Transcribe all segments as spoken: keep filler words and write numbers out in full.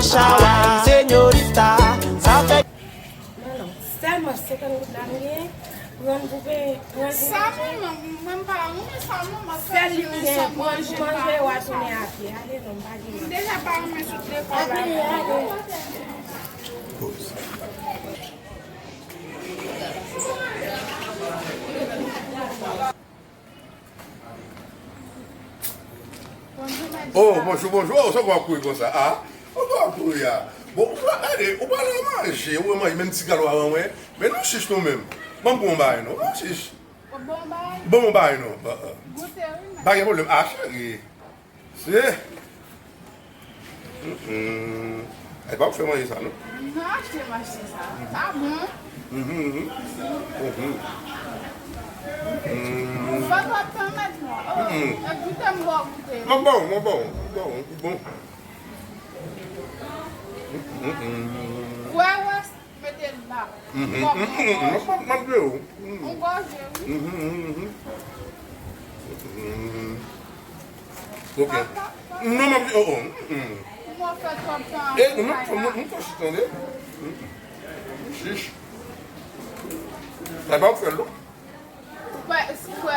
Chawa, senyorita, sa fè. Non, non, sèlman senkant goud la m gen, pran pou pe, pran pou sa manje. Mwen, mwen, mwen pa renmen sa non, mwen sèl li m gen, pran pou manje, w a tounen a pye. Ale non, m pa gen. M deja pa renmen sot lekòl la. Ale, ale. Oh, bonjou, bonjou. Oh, sa w ap kouri konsa? Ah, ou pa kouri a. Bon, ou pa gade, ou pa nan manje, ou manje, menm ti galon avan mwen. Men nou chich nou menm. Ban m bon bagay non, nou chich. Bon bagay. Bon bagay non. Ah, ah. Goute wi, men. Pa gen pwoblèm. Ah, cheri. Se. Mm-mm. Ay, pa w fè manje sa, non? Non, achte m achte sa. Sa bon. Mhm, mhm. Mhm. Mm. Ou fè twòp tan mèt mwen. Oh, mm-mm. E goute m ba w goute. Mwen bon, mwen bon, mwen bon, bon. Mm-mm. Wè, wè. Mete l la. Mhm. Bon, mhm, mhm. Mwen, mwen, mwen, mwen, mhm. On gòje, wi. Mhm, mhm, mhm. Mhm. Ok. Pa, pa, pa. Non, mwen, oh, oh, mhm. Mwen fè twòp tan. Eh, non, non, mwen, mwen, mwen, chich, tande. Mhm. Chich. Sa pa ou fè l, non? Ou pa, si kwè,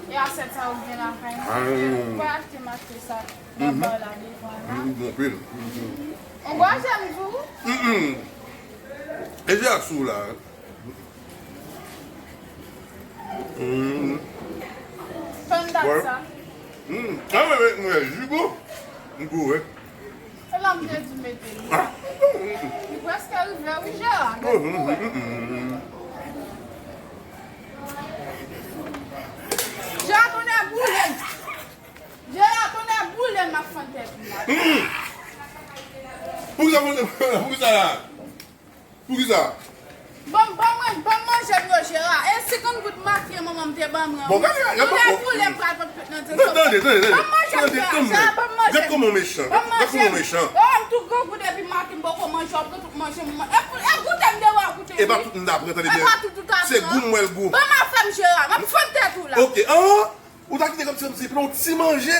e asèt sa ou gen lakay mwen. Ah. Ou pa achte m achte sa nan ba la devan la. Mhm, bon, pil. Mhm. On gòje m di w. Mhm. E je ak sou la. Mm. Tann dat sa. Mm. Ah, wi, wi, wi, jigo. M gou, wi. Se la m te di mete li. Ah. Li prèske rive, wi, Jera. Mm, mm, mm, mm, mm. Jera, tonnè boule m. Jera, tonnè boule m, m ap fann tèt ou la. Mm. Poukisa, poukisa la? Poukisa? Ban m, ban mwen, ban m manje m yo, Jera. E senkant goud mafya manman m te ban mwen. Bon, gade, gade, gade, gade, boule m pral pran tout nan tèt. Tande, tande, tande. Ban m manje m, Jera. Jera, ban m manje m. Gade kòman w mechan. Ban m manje m. Gade kòman w mechan. Oh, m tou gwo gout epi maten m poko manje, w ap pran tout manje m. E pou, e goute m dewa, goute m. E pa tout moun ta pran, tande byen. E pa tout ou ta pran. Se gou m wè l gou. Ban m afè m, Jera. M ap fann tèt ou la. Ok, ah. Ou ta kite kòmsi, kòmsi pou yon ti manje,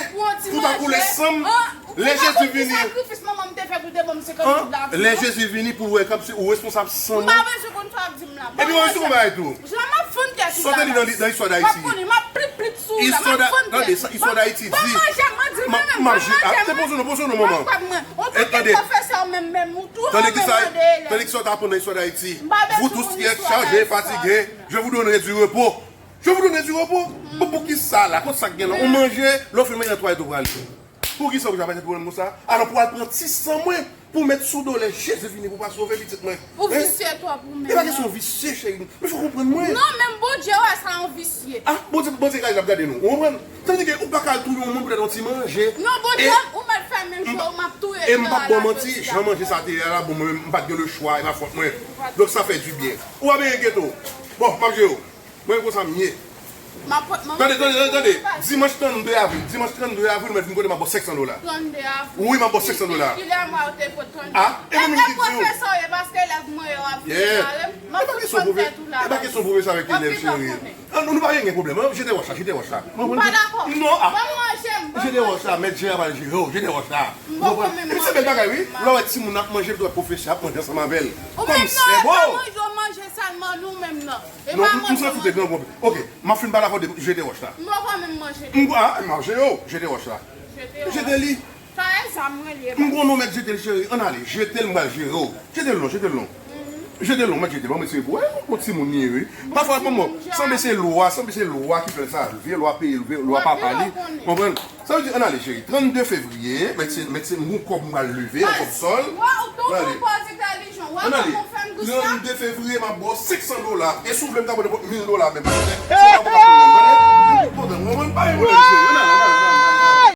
pou ta koule san m, lè Jezi vini. Sakrifis manman m te fè pou te ban m senkant goud la. Lè Jezi vini pou l wè kòmsi ou responsab san mwen. M pa bezwen konn sa w ap di m la. Epi mwen di yon bagay tou. Jan m ap fann tèt ou la. Sa w te li nan, nan istwa Dayiti. M ap konn li, m ap plip plip sou ou la, m ap fann tèt. Tande sa, istwa Dayiti di. Ban m manje m, mwen di mwen menm, ban m manje m. Te poze non, poze non, manman. Ou pa kwè mwen. Ou te gen pwofesè menm, menm ou tou. Tande ki sa, tande ki sa w ta aprann nan istwa Dayiti. Vous tous qui êtes chargés et fatigués, je vous donnerai du repos. Je vous donne du repos. Bon, poukisa la? Kot sa k gen la? Ou manje, lè w fin manje nan twalèt ou prale. Poukisa ou ja pa gen pwoblèm konsa? Alò pou al pran ti san mwen pou met sou do lè Jezi vini pou pa sove pitit mwen. Ou visye twòp ou menm. E pa kesyon visye, cheri. Men fò w konprann mwen. Non, menm Bondye wè sa yon visye. Ah, Bondye, Bondye ka ap gade nou. Ou konprann? Sa vle di ke ou pa ka al touye yon moun poutèt yon ti manje. Non, Bondye, ou mèt fè menm jan, m ap touye. E m p ap ba w manti, jan manje sa te ye a la, bon, mwen menm, m pa t gen le chwa, e pa fòt mwen. Donk sa fè di byen. Ou pa benyen geto. Bon, m ap jere w. Mwen konsa m ye. Tande, tande, tande, tande. Dimanch trannde avril, dimanch trannde avril, mwen vin kote m ap ba w senk san dola. Trannde avril. Wi, m ap ba w senk san dola. Kilè mwen te pot trannde? Ah, e mwen menm ki di w. E pwofesè w ye, paske elèv mwen yo ap vini la, m ap fann tèt ou la. E pa kesyon pwofesè avèk elèv, cheri. Ah, nou, nou pa gen pwoblèm, hein. Jete wòch la, jete wòch la. M pa dakò. Non, ah. Ban m manje m, ban m manje. Jete wòch la, mèt jere a pral jere w, jete wòch la. M poko menm manje. Epi se bèl bagay, wi. Lè w wè timoun ap manje, l dwe pwofesè ap manje ansanm avè l. Ou menm non, pa manje, w manje sèlman nou menm nan. E pa manje, manje. Non, m, m santi w te gran pwòblèm. Ok, m ap fin pale avè w de jete wòch la. M poko menm manje. M, ah, m ap jere w, jete wòch la. Jete wòch. Jete li. Sa e zam mwen li e pa. M gon non mèt jete l, cheri. Ann ale, jete l, m pral jere w. Jete l non, jete l non. Jete l non, mèt jete l. Ban mwen tire pou wè, yon timoun li ye, wi. Pafwa, bon, bon, sanble se lwa, sanble se lwa ki fè sa. Vye lwa peyi, vye lwa papa li. Konprann? Sa vle di, ann ale, cheri. Trannde fevriye, mèt se, mèt se m gon kòb m pral leve, yon kòb sòl. Ann ale. Trannde fevriye, m ap ba w senk san dola. E si w vle, m ka ba w nenpòt mil dola menm. Hey! Kontan, kontan, kontan, kontan.